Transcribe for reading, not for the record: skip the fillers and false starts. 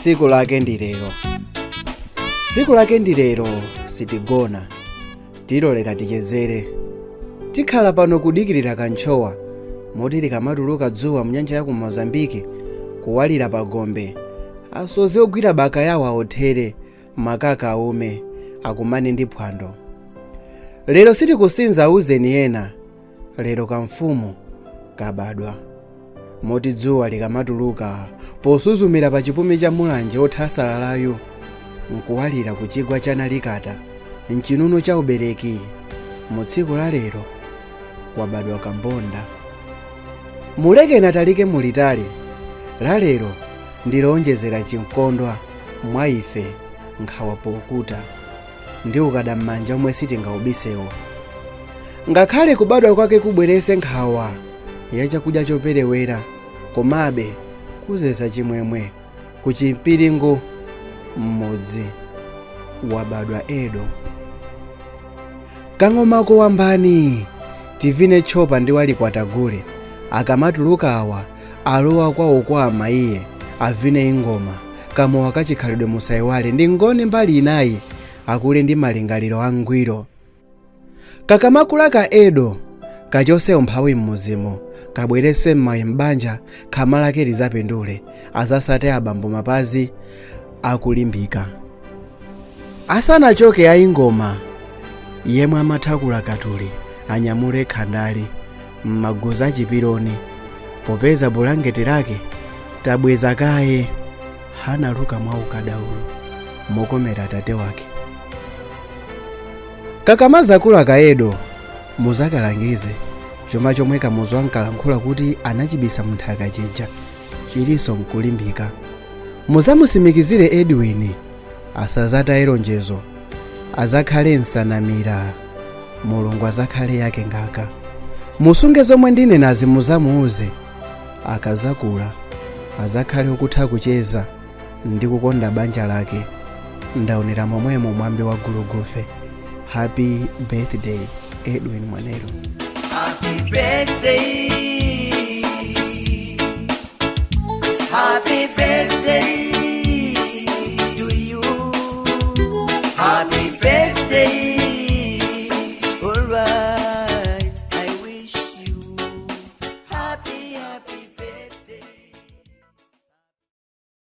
Tsiku lake ndi lero, tsiku lake ndi lero. Sitigona, tilolera tichezere, tikhala pano kudikirira kantchowa, moti likamatuluka dzuwa mnyanja ya ku Mozambiki kuwalira pagombe, asozi ogwira baka yawo aothere, makaka aume, akumane ndi phwando. Lero sitikusinza, auzeni ena, lero kamfumu kabadwa, moti dzuwa likamatuluka posuzumira pa chipumi cha Mulanje othasalalayu nkuwalira ku chigwa cha Nalikata mchinunu cha ubereki, mu tsiku la lero kwabadwa kabonda. Mulekeni atalike mulitali, la lero ndilonjezera chinkondwa mwa ife, nkhawa pokuta ndi ukada m'manja omwe sitingaubisewo. Ngakhale kubadwa kwake kubwerese nkhawa ya chakudya choperewera, komabe kuzesa chimwemwe ku chimpiringo m'mudzi wabadwa Edo. Kang'omako wambani, tivine tchopa ndi walikwatagule. Akamatuluka awa alowa kwawo kwa amayiye, avine ingoma kamowa kachikhalidwe. Musayiwale ndi ngoni mbali inayi, akule ndi malingaliro angwiro. Kakamakula ka Edo, kachose umphawi m'muzimo, kabwerese m'mayi m'banja, khama lake lizapindule, azasate abambo mapazi akulimbika. Asanachoke ayingoma yemwe amathakula katuli anyamule khandali m'maguzi achipironi, popeza bulangeti lake tabweza kaye, hanaluka mwa ukadaulo mokomera tate wake. Kakamazakula kaedo, muzakalangize chuma chomwe Kamuzu ankalankhula kuti anachibisa munthaka chija chilinso nkulimbika. Muzamusimikizire Edwin asazataye lonjezo, azakhale nsanamira, Mulungu azakhale yake ngaka. Musunge zomwe ndinenazi, muzamuuze akazakula azakhale okutha kucheza ndi kukonda banja lake. Ndaonera momwemo mwambi wa gulugufe. Happy birthday, Edwin Mwanero. Happy birthday. Happy birthday to you. Happy birthday.